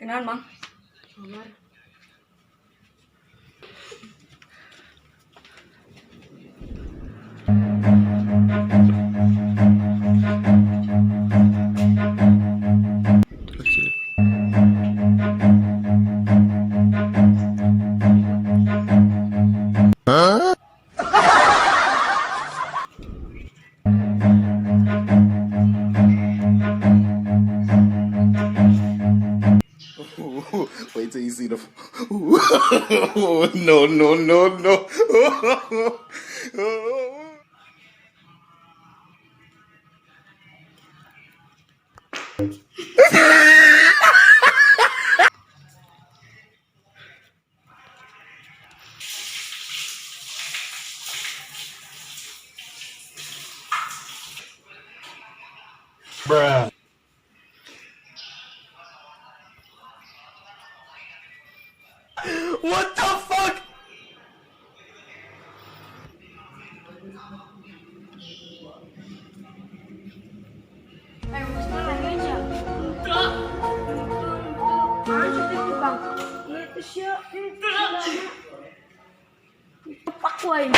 Kenalan, Mang. Omar. Terus sini. Wait till you see the. No, no, no, no. Bruh. What the fuck? Eh, mesti aja. Tukang. Itu sih. Pak wae.